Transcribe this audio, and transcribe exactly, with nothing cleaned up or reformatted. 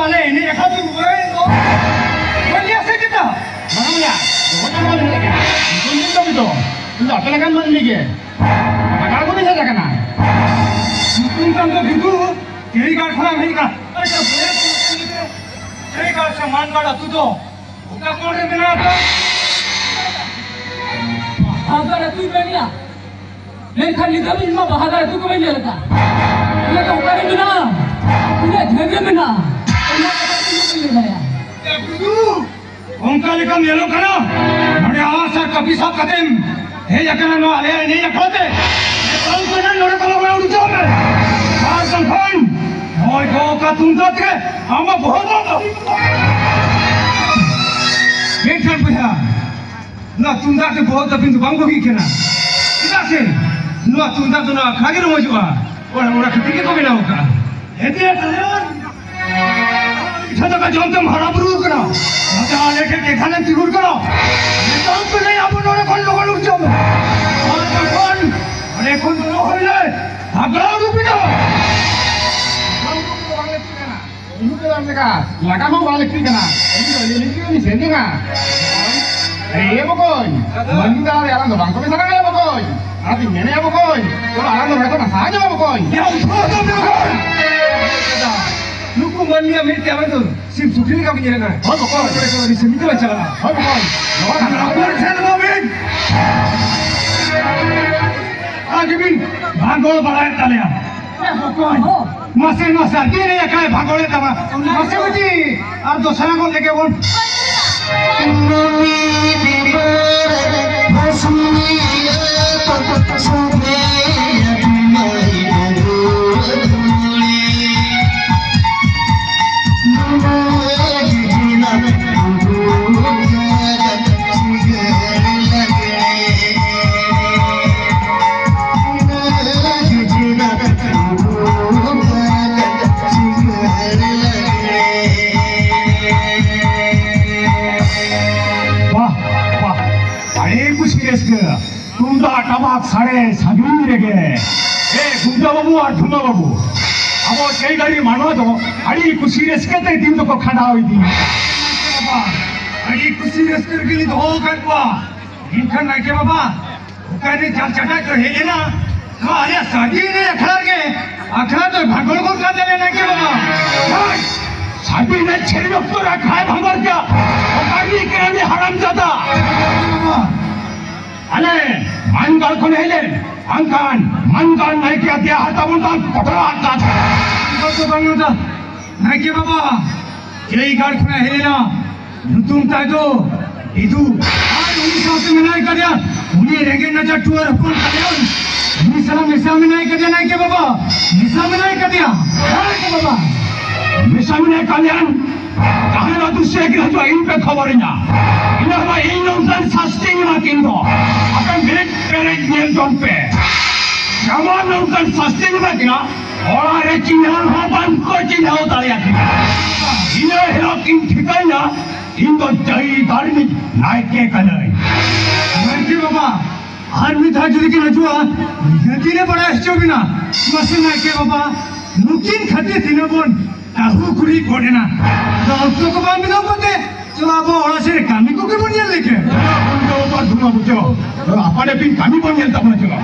ᱟᱞᱮ ᱮᱱᱮᱡ ᱟᱠᱷᱲᱟ ᱫᱚ ᱨᱩᱣᱟᱹᱲ ᱫᱚ ᱵᱟᱹᱧ ᱞᱟᱹᱭᱟ ᱥᱮ ᱪᱮᱛᱟ? ᱵᱟᱝ ᱭᱟ, ᱡᱚᱠᱷᱚᱱ ᱡᱚᱠᱷᱚᱱ ᱞᱟᱹᱭ ᱠᱟᱱᱟ, ᱧᱩᱛᱩᱢ ᱫᱤᱱ ᱫᱚ ᱵᱤᱫᱚ, ᱤᱧ ᱫᱚ ᱟᱯᱮ ᱞᱮᱠᱟᱱ ᱢᱟᱹᱱᱢᱤ ᱜᱮ᱾ ᱵᱟᱜᱟᱲ ᱠᱚ ᱦᱮᱡ ᱟᱠᱟᱱᱟ᱾ ᱧᱩᱛᱩᱢ ᱛᱟᱢ ᱫᱚ ᱵᱤᱫᱩ, ᱠᱮᱲᱤᱜᱟᱲ ᱠᱷᱚᱱᱟᱜ ᱦᱮᱡ ᱟᱠᱟᱱᱟ᱾ ᱟᱪᱪᱷᱟ, ᱵᱚᱭᱦᱟ ᱠᱚ, ᱠᱮᱲᱤᱜᱟᱲ ᱥᱮ ᱢᱟᱱᱜᱟᱲ ᱟᱹᱛᱩ ᱫᱚ ᱚᱠᱟ ᱠᱚᱬ ᱨᱮ ᱢᱮᱱᱟᱜ ᱟᱠᱟᱫ? ᱵᱟᱦᱟᱜᱟᱲ ᱟᱹᱛᱩ ᱢᱮᱱ ᱜᱮᱭᱟ᱾ ᱢᱮᱱᱠᱷᱟᱱ ᱱᱤᱛ ᱦᱟᱹᱵᱤᱡ ᱤᱧ ᱢᱟ ᱵᱟᱦᱟᱜᱟᱲ ᱟᱹᱛᱩ ᱜᱮ ᱵᱟᱹᱧ ᱧᱮᱞ ᱟᱠᱟᱫ᱾ ᱚᱱᱟ ᱫᱚ ᱚᱠᱟᱨᱮ ᱢᱮᱱᱟᱜᱼᱟ? ᱛᱤᱱᱟᱹᱜ ᱡᱷᱟᱹᱞ ᱨᱮ ᱢᱮᱱᱟᱜᱼᱟ? ᱚᱱᱟ ᱠᱟᱛᱷᱟ ᱫᱚ ᱤᱧ ᱦᱚᱸ ᱵᱟᱹᱧ ᱞᱟᱹᱭ ᱫᱟᱲᱮᱭᱟᱜᱼᱟ᱾ ᱮ ᱵᱤᱫᱩ, ᱚᱱᱠᱟ ᱞᱮᱠᱟ ᱧᱮᱞᱚᱜ ᱠᱟᱱᱟ, ᱱᱚᱰᱮ ᱟᱥ ᱟᱨ ᱠᱟᱹᱯᱤ ᱥᱟᱵ ᱠᱟᱛᱮᱢ ᱦᱮᱡ ᱟᱠᱟᱱᱟ ᱱᱚᱣᱟ ᱟᱞᱮᱭᱟᱜ ᱮᱱᱮᱡ ᱟᱠᱷᱲᱟ ᱛᱮ᱾ ᱮᱠᱟᱞ ᱛᱮ ᱱᱚᱰᱮ ᱠᱷᱚᱱ ᱞᱚᱜᱚᱱ ᱩᱰᱩᱠᱚᱜ ᱢᱮ᱾ ᱟᱨ ᱵᱟᱝᱠᱷᱟᱱ ᱱᱚᱜᱼᱚᱭ ᱜᱚ ᱚᱠᱟ ᱛᱩᱢᱫᱟᱜ ᱛᱮ ᱟᱢᱟᱜ ᱵᱚᱦᱚᱜ ᱫᱚ ᱢᱮᱱᱠᱷᱟᱱ ᱵᱚᱭᱦᱟ, ᱱᱚᱣᱟ ᱛᱩᱢᱫᱟᱜ ᱛᱮ ᱵᱚᱦᱚᱜ ᱛᱟᱹᱯᱤᱧ ᱫᱚ ᱵᱟᱝ ᱵᱩᱜᱤᱜ ᱠᱟᱱᱟ᱾ ᱪᱮᱫᱟᱜ ᱥᱮ ᱱᱚᱣᱟ ᱛᱩᱢᱫᱟᱜ ᱫᱚ ᱱᱚᱣᱟ ᱟᱠᱷᱲᱟ ᱜᱮ ᱨᱚᱢᱚᱡᱚᱜᱼᱟ᱾ ᱚᱱᱟ, ᱚᱱᱟ ᱠᱷᱟᱹᱛᱤᱨ ᱜᱮᱠᱚ ᱵᱮᱱᱟᱣ ᱟᱠᱟᱫᱼᱟ᱾ ᱦᱮᱸ ᱛᱟᱭᱚᱢ ᱯᱤᱴᱷᱟᱹ ᱫᱟᱠᱟ ᱡᱚᱢ ᱛᱮᱢ ᱦᱟᱨᱟ ᱵᱩᱨᱩ ᱟᱠᱟᱱᱟ᱾ ᱱᱚᱛᱮ ᱟᱞᱮ ᱴᱷᱮᱱ ᱴᱮᱠᱷᱟᱱᱮᱢ ᱛᱤᱸᱜᱩᱱ ᱠᱟᱱᱟ᱾ ᱱᱤᱛᱚᱝ ᱯᱮ ᱞᱟᱹᱭ ᱟᱵᱚ ᱱᱚᱰᱮ ᱠᱷᱚᱱ ᱞᱚᱜᱚᱱ ᱩᱰᱩᱠ ᱢᱮ᱾ ᱟᱨ ᱵᱟᱝᱠᱷᱟᱱ ᱚᱸᱰᱮ ᱠᱷᱚᱱ ᱫᱚ ᱦᱚᱭ ᱞᱮ ᱦᱟᱜᱲᱟ ᱩᱰᱩᱠ ᱯᱮ᱾ ᱩᱰᱩᱠ ᱫᱚ ᱵᱟᱝ ᱞᱟᱹᱠᱛᱤ ᱠᱟᱱᱟ᱾ ᱩᱰᱩᱠ ᱫᱚ ᱵᱟᱝ ᱞᱮᱠᱟ᱾ ᱞᱟᱜᱟ ᱦᱚᱸ ᱵᱟᱝ ᱞᱟᱹᱠᱛᱤ ᱠᱟᱱᱟ᱾ ᱟᱹᱞᱤᱧ ᱫᱚ ᱟᱹᱞᱤᱧ ᱞᱟᱹᱜᱤᱫ ᱞᱤᱧ ᱥᱮᱱ ᱡᱚᱝᱟ᱾ ᱮᱭ ᱵᱚᱠᱚᱧ, ᱢᱟᱹᱱᱢᱤ ᱛᱟᱞᱟᱨᱮ ᱟᱞᱟᱝ ᱫᱚ ᱵᱟᱝ ᱠᱚ ᱢᱮᱥᱟ ᱫᱟᱲᱮᱭᱟᱜᱼᱟ ᱵᱚᱠᱚᱧ᱾ ᱚᱱᱟᱛᱤᱧ ᱢᱮᱱᱮᱫᱼᱟ ᱵᱚᱠᱚᱧ, ᱪᱚᱞᱚ ᱟᱞᱟᱝ ᱫᱚ ᱱᱚᱰᱮ ᱠᱷᱚᱱ ᱥᱟᱦᱟ ᱧᱚᱜ ᱵᱚᱠᱚᱧ᱾ ᱭᱟ, ᱩᱴᱷᱟᱹᱣ ᱫᱚ ᱵᱚᱠᱚᱧ᱾ ᱱᱩᱠᱩ ᱢᱟᱹᱱᱢᱤᱭᱟᱜ ᱢᱮᱫ ᱛᱮ ᱟᱵᱮᱱ ᱫᱚ ᱥᱤᱢ ᱥᱩᱠᱨᱤ ᱞᱮᱠᱟ ᱵᱤᱱ ᱧᱮᱞᱮᱫ ᱠᱟᱱᱟ᱾ ᱦᱳᱭ ᱵᱚᱠᱚᱧ᱾ ᱱᱚᱰᱮ ᱠᱷᱚᱱ ᱟᱹᱰᱤ ᱥᱟᱺᱜᱤᱧ ᱛᱮᱵᱚᱱ ᱪᱟᱞᱟᱜᱼᱟ᱾ ᱦᱳᱭ ᱵᱚᱠᱚᱧ᱾ ᱱᱚᱣᱟ ᱠᱷᱟᱱ ᱟᱵᱚ ᱴᱷᱮᱱ ᱫᱚ ᱵᱤᱱ ᱟᱨ ᱡᱩᱫᱤ ᱵᱷᱟᱜᱚᱲ ᱵᱟᱲᱟᱭᱮᱫ ᱛᱟᱞᱮᱭᱟ᱾ ᱦᱮᱸ ᱵᱚᱠᱚᱧ᱾ ᱢᱟᱥᱮ ᱱᱚᱣᱟ ᱥᱟᱹᱨᱫᱤ ᱨᱮ ᱮᱠᱟᱭ ᱵᱷᱟᱜᱚᱲᱮᱫ ᱛᱟᱢᱟ᱾ ᱢᱟᱥᱮ ᱵᱤᱴᱤ, ᱟᱨ ᱫᱚᱥᱨᱟ ᱜᱚᱫ ᱞᱮᱜᱮ ᱵᱚᱱ᱾ ᱵᱟᱦ, ᱵᱟᱦ, ᱟᱹᱰᱤ ᱠᱩᱥᱤ ᱨᱟᱹᱥᱠᱟᱹ᱾ ᱛᱩᱢᱫᱟᱜ ᱴᱟᱢᱟᱠ ᱥᱟᱰᱮ ᱥᱟᱺᱜᱤᱧ ᱨᱮᱜᱮ᱾ ᱮ, ᱜᱩᱸᱰᱟ ᱵᱟᱹᱵᱩ ᱟᱨ ᱰᱷᱩᱢᱟ ᱵᱟᱹᱵᱩ, ᱟᱵᱚ ᱪᱟᱹᱭ ᱜᱟᱹᱲᱤ ᱢᱟᱱᱣᱟ ᱫᱚ ᱟᱹᱰᱤ ᱠᱩᱥᱤ ᱨᱟᱹᱥᱠᱟᱹ ᱛᱮ ᱫᱤᱱ ᱫᱚᱠᱚ ᱠᱷᱟᱸᱰᱟᱣ ᱤᱫᱤᱭᱟ᱾ ᱵᱟᱵᱟ, ᱟᱹᱰᱤ ᱠᱩᱥᱤ ᱨᱟᱹᱥᱠᱟᱹ ᱨᱮᱜᱮ ᱞᱤᱧ ᱫᱚᱦᱚ ᱟᱠᱟᱫ ᱠᱚᱣᱟ᱾ ᱢᱮᱱᱠᱷᱟᱱ ᱱᱟᱭᱠᱮ ᱵᱟᱵᱟ, ᱚᱠᱟᱨᱮ ᱡᱟᱞ ᱪᱟᱴᱟᱜ ᱠᱚ ᱦᱮᱡ ᱮᱱᱟ? ᱱᱚᱣᱟ ᱟᱞᱮᱭᱟᱜ ᱥᱟᱹᱨᱫᱤ ᱮᱱᱮᱡ ᱟᱠᱷᱲᱟ ᱨᱮᱜᱮ ᱟᱠᱷᱲᱟ ᱫᱚ ᱵᱷᱟᱸᱜᱚᱲ ᱜᱚᱫ ᱠᱟᱱ ᱛᱟᱞᱮᱭᱟ ᱱᱟᱭᱠᱮ ᱵᱟᱵᱟ᱾ ᱥᱟᱹᱨᱫᱤ ᱮᱱᱮᱡ ᱪᱷᱮᱲ ᱚᱠᱛᱚ ᱨᱮ ᱟᱠᱷᱲᱟᱭ ᱵᱷᱟᱸᱜᱚᱲ ᱠᱮᱫᱟ? ᱚᱠᱟ ᱨᱤᱱᱤᱡ ᱠᱟᱱᱟᱭ ᱩᱱᱤ ᱦᱟᱲᱟᱢ ᱡᱟᱫᱟ? ᱟᱞᱮ ᱢᱟᱱᱜᱟᱲ ᱠᱷᱚᱱ ᱦᱮᱡ ᱞᱮᱱ ᱟᱱᱠᱷᱟᱱ ᱢᱟᱱᱜᱟᱲ ᱱᱟᱭᱠᱮ ᱟᱛᱮ ᱦᱟᱨᱛᱟ ᱵᱚᱱ ᱫᱟᱞ ᱯᱚᱴᱚᱨ ᱟᱠᱟᱫ᱾ ᱚᱱᱠᱟ ᱫᱚ ᱵᱟᱝ ᱫᱟ, ᱱᱟᱭᱠᱮ ᱵᱟᱵᱟ, ᱪᱟᱹᱭ ᱜᱟᱲ ᱠᱷᱚᱱ ᱦᱮᱡ ᱞᱮᱱᱟ, ᱧᱩᱛᱩᱢ ᱛᱟᱭ ᱫᱚ ᱵᱤᱫᱩ᱾ ᱟᱨ ᱩᱱᱤ ᱥᱟᱶᱛᱮ ᱢᱮᱱᱟᱭ ᱠᱟᱫᱮᱭᱟ ᱩᱱᱤ ᱨᱮᱸᱜᱮᱡ ᱱᱟᱪᱟᱨ ᱴᱩᱣᱟᱹᱨ ᱦᱚᱯᱚᱱ ᱠᱟᱞᱭᱟᱱ᱾ ᱩᱱᱤ ᱥᱟᱞᱟᱜ ᱢᱮᱥᱟ ᱢᱮᱱᱟᱭ ᱠᱟᱫᱮᱭᱟ ᱱᱟᱭᱠᱮ ᱵᱟᱵᱟ, ᱢᱮᱥᱟ ᱢᱮᱱᱟᱭ ᱠᱟᱫᱮᱭᱟ᱾ ᱦᱮᱸ ᱱᱟᱭᱠᱮ ᱵᱟᱵᱟ, ᱢᱮᱥᱟ ᱢᱮᱱᱟᱭ ᱠᱟᱞᱭᱟᱱ᱾ ᱡᱟᱦᱟᱸ ᱦᱤᱞᱳᱜ ᱫᱩᱥᱨᱟ ᱜᱤᱨᱟᱹ ᱦᱤᱡᱩᱜᱼᱟ, ᱤᱧ ᱯᱮ ᱠᱷᱚᱵᱚᱨᱤᱧᱟ᱾ ᱤᱱᱟᱹ ᱦᱤᱞᱳᱜ ᱤᱧ ᱱᱚᱝᱠᱟᱱ ᱥᱟᱥᱛᱤᱧ ᱮᱢᱟ ᱠᱤᱱ ᱫᱚ, ᱟᱯᱮ ᱢᱤᱫ ᱯᱮᱨᱮᱡ ᱧᱮᱞ ᱡᱚᱝ ᱯᱮ᱾ ᱡᱮᱢᱚᱱ ᱱᱚᱝᱠᱟᱱ ᱥᱟᱥᱛᱤᱧ ᱮᱢᱟ ᱠᱤᱱᱟ, ᱚᱲᱟᱜ ᱨᱮ ᱪᱤᱱᱦᱟᱹ ᱦᱚᱸ ᱵᱟᱝ ᱠᱚ ᱪᱤᱱᱦᱟᱹᱣ ᱫᱟᱲᱮᱭᱟᱠᱤᱱᱟ᱾ ᱤᱱᱟᱹ ᱦᱤᱞᱳᱜ ᱠᱤᱱ ᱴᱷᱤᱠᱟᱹᱭᱟ, ᱤᱧ ᱫᱚ ᱪᱟᱹᱭ ᱫᱷᱟᱨᱢᱤᱠ ᱱᱟᱭᱠᱮ ᱠᱟᱹᱱᱟᱹᱧ᱾ ᱱᱟᱭᱠᱮ ᱵᱟᱵᱟ, ᱟᱨ ᱢᱤᱫ ᱫᱷᱟᱣ ᱡᱩᱫᱤ ᱠᱤᱱ ᱦᱤᱡᱩᱜᱼᱟ, ᱱᱤᱦᱟᱹᱛᱤ ᱞᱮ ᱵᱟᱲᱟᱭ ᱦᱚᱪᱚ ᱵᱤᱱᱟ᱾ ᱢᱟᱥᱮ ᱱᱟᱭᱠᱮ ᱵᱟᱵᱟ, ᱱᱩᱠᱤᱱ ᱠᱷᱟᱹᱛᱤᱨ ᱛᱤᱱᱟᱹᱜ ᱵᱚᱱ ᱛᱟᱹᱦᱩ ᱠᱩᱲᱤ ᱜᱚᱫ ᱮᱱᱟ᱾ ᱟᱫᱚ ᱚᱠᱛᱚ ᱠᱚ ᱵᱟᱝ ᱢᱤᱞᱟᱹᱣ ᱠᱟᱛᱮ, ᱪᱚᱞᱚ ᱟᱵᱚ ᱚᱲᱟᱜ ᱥᱮᱫ ᱨᱮ ᱠᱟᱹᱢᱤ ᱠᱚᱜᱮ ᱵᱚᱱ ᱧᱮᱞ ᱞᱮᱜᱮ᱾ ᱵᱩᱡᱷᱟᱹᱣ ᱵᱟᱝ ᱫᱷᱩᱢᱟ ᱵᱩᱡᱷᱟᱹᱣ᱾ ᱟᱯᱟᱱ ᱟᱹᱯᱤᱱ ᱠᱟᱹᱢᱤ ᱵᱚᱱ ᱧᱮᱞ ᱛᱟᱵᱚᱱᱟ, ᱪᱚᱞᱚ᱾